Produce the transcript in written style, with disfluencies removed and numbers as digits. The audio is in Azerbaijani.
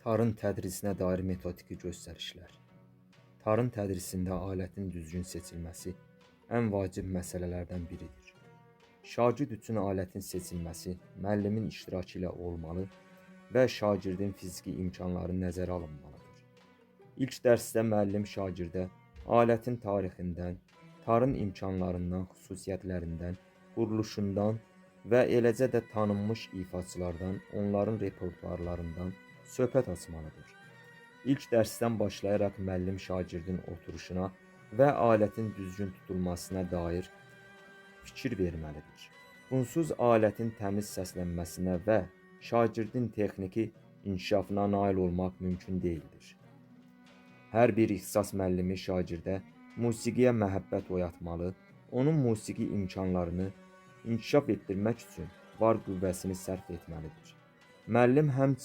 Tarın tədrisinə dair metodiki göstərişlər. Tarın tədrisində alətin düzgün seçilməsi ən vacib məsələlərdən biridir. Şagird üçün alətin seçilməsi müəllimin iştirakı ilə olmalı və şagirdin fiziki imkanları nəzərə alınmalıdır. İlk dərsdə müəllim şagirdə alətin tarixindən, tarın imkanlarından, xüsusiyyətlərindən, quruluşundan və eləcə də tanınmış ifaçılardan, onların repertuarlarından söhbət açmalıdır. İlk dərsdən başlayaraq müəllim şagirdin oturuşuna və alətin düzgün tutulmasına dair fikir verməlidir. Bunsuz alətin təmiz səslənməsinə və şagirdin texniki inkişafına nail olmaq mümkün deyildir. Hər bir ixtisas müəllimi şagirdə musiqiyə məhəbbət oyatmalı, onun musiqi imkanlarını inkişaf etdirmək üçün var qüvvəsini sərf etməlidir. Müəllim həmçinin